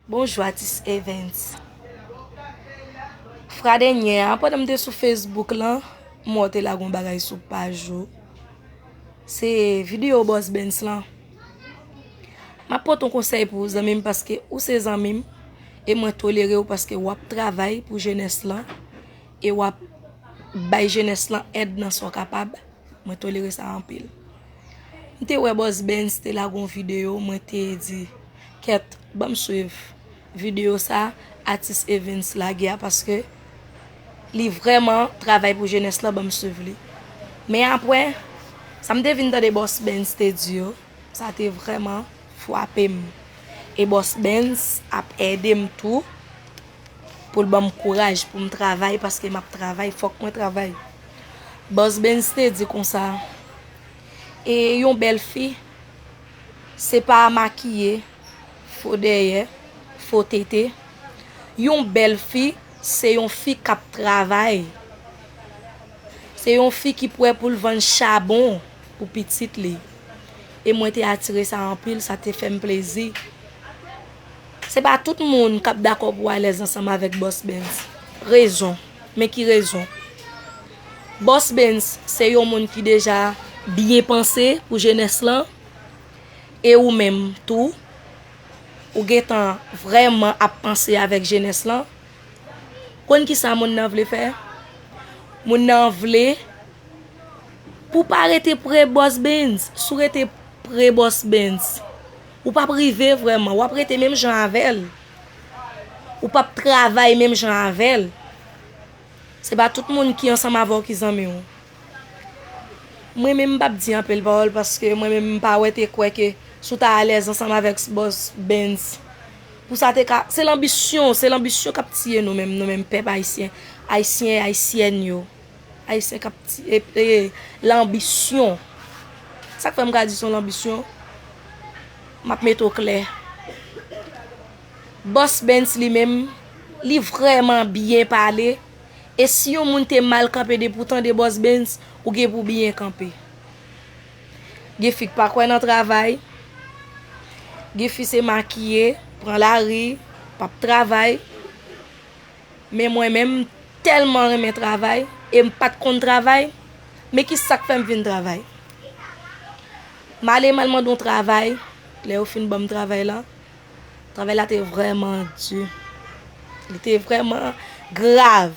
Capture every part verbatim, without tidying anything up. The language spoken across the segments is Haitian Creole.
Bonjou, atis Evens. Fwa dènyè a, pandan m te sou Facebook lan, m wè w te lage yon bagay sou paj ou. Se videyo Bòs Bens lan. M ap pote yon konsèy pou ou, zanmi m, paske ou se zanmi m, e mwen tolere w paske w ap travay pou jenès lan, e w ap bay jenès lan èd nan sa w kapab. Mwen tolere sa anpil. M te wè Bòs Bens te lage yon videyo, mwen te di, kèt, ban m swiv videyo sa atis Evens lage a, paske li vrèman travay pou jenès lan, ban m swiv li. Men apre, sa m te vin tande Bòs Bens te di yo, sa te vrèman frape m. E Bòs Bens ap ede m tou pou l ban m kouraj pou m travay, paske m ap travay, fòk mwen travay. Bòs Bens te di konsa, e yon bèl fi, se pa makiye, fo dèyè, fo tete. Yon bèl fi, se yon fi k ap travay. Se yon fi ki prè pou l vann chabon pou pitit li. E mwen te atire sa anpil, sa te fè m plezi. Se pa tout moun k ap dakò pou alèz ansanm avèk Bòs Bens. Rezon. Men ki rezon. Bòs Bens se yon moun ki deja byen panse pou jenès lan. E ou menm tou, ou gentan vrèman ap panse avèk jenès lan. Konn kisa moun nan vle fè? Moun nan vle pou w pa rete pre Bòs Bens. Si w rete pre Bòs Bens, ou p ap rive vrèman. W ap rete menm jan avè l. Ou p ap travay menm jan avè l. Se pa tout moun ki ansanm avè w ki zanmi w. Mwen menm m p ap di anpil pawòl paske mwen menm m pa wè te kwè ke si w ta alèz ansanm avèk Bòs Bens. Pou sa te ka, se lanbisyon, se lanbisyon k ap tiye nou menm, nou menm pèp ayisyen, ayisyen, ayisyèn yo. Ayisyen k ap ti, e, e, lanbisyon. Sa k fè m ka di se yon lanbisyon, m ap mete w klè. Bòs Bens li menm, li vrèman byen pale. E si yon moun te mal kanpe depi w tande Bòs Bens, ou gen pou byen kanpe. Gen fi k pa kwè nan travay. Gen fi se makiye, pran lari, p ap travay. Men mwen menm, m tèlman renmen travay, e m pa t konn travay. Men ki sa k fè m vin travay? M ale, m al mande yon travay. Lè yo fin ban m travay la, travay la te vrèman di. Li te vrèman grav.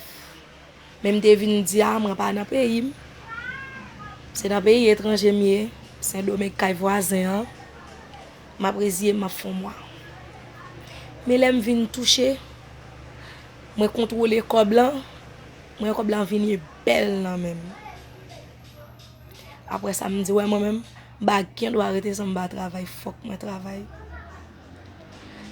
Men m te vin di, a, mwen pa nan peyi m. Se nan peyi etranje m ye. Sendomeng kay vwazen an. M ap reziye m, m ap fè yon mwa. Men lè m vin touche, mwen kontwole kòb lan. Mwen wè kòb lan vini bèl nan men m. Apre sa, m di, wè, mwen menm, m pa gen dwa rete san m pa travay, fòk mwen travay.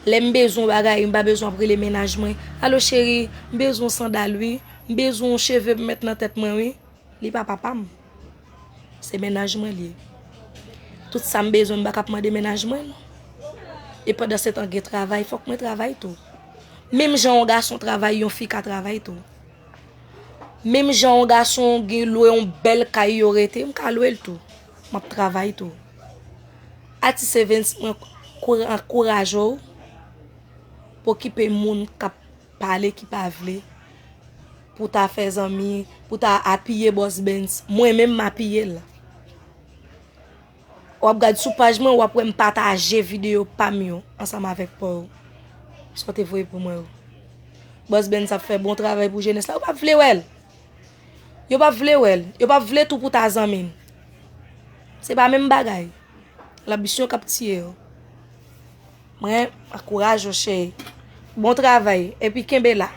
Lè m bezwen yon bagay, m pa bezwen ap rele mennaj mwen, alo cheri, m bezwen yon sandal wi, m bezwen yon cheve pou m met nan tèt mwen wi. Li pa papa m. Se mennaj mwen li ye. Tout sa m bezwen, m pa ka ap mande mennaj mwen non. E pandan se tan gen travay, fòk mwen travay tou. Menm jan yon gason travay, yon fi ka travay tou. Menm jan yon gason gen lwe yon bèl kay yo rete, m ka lwe l tou. M ap travay tou. Atis Evens, mwen kou-, ankouraje w pou okipe moun k ap pale ki pa vle, pou ta fè zanmi, pou ta apiye Bòs Bens. Mwen menm m apiye l. W ap gad sou paj mwen, w ap wè m pataje videyo pa m yo ansanm avèk pa w. Sa w te voye pou mwen yo. Bòs Bens ap fè bon travay pou jenès la. Yo p ap vle wè l. Yo p ap vle wè l. Yo p ap vle tou pou ta zanmi l. Se pa menm bagay. Lanbisyon k ap tiye yo. Mwen ankouraje w, cheri. Bon travay. Epi kenbe la.